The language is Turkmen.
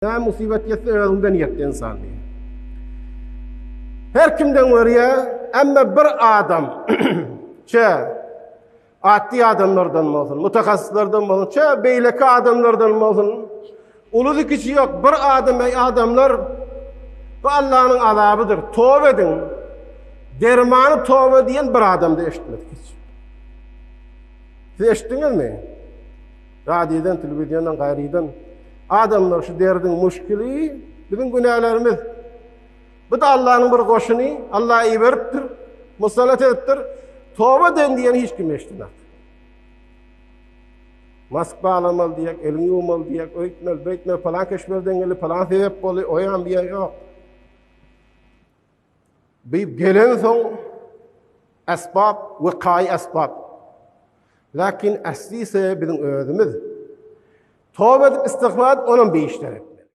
Näme musibet ýetse özüňden ýetdi ynsan diýýär. Her kimden görýär, emma bir adam çe atdy adamlardan bolsun, mutahassyslardan bolsun, çe beýleki adamlardan bolsun, ulusy kiçi ýok, bir adam ey adamlar bu Allanyň azabydyr, toba ediň. Dermany toba diýen bir adamda eşitmedik hiç. Siz eşitdiňizmi? Radiodan, telewiziondan, gaýrydan adamlar şu derdiň muşkili biziň günälerimiz. Bu da Allanyň bir goşuny, Allah iberipdir, musallat edipdir. Toba den diýen hiç kim eşitmedi. Mask baglamaly diýek, eliňi ýuwmaly diýek, öýtmeli, beýtmeli, palan keşberden geldi, palan sebäp boldy, oýam diýen ýok. Bi gelensoň esbap we kaý esbap. Lakin asli sebäbi biziň özümiz. Toba edip istigfar edip onam bir işler.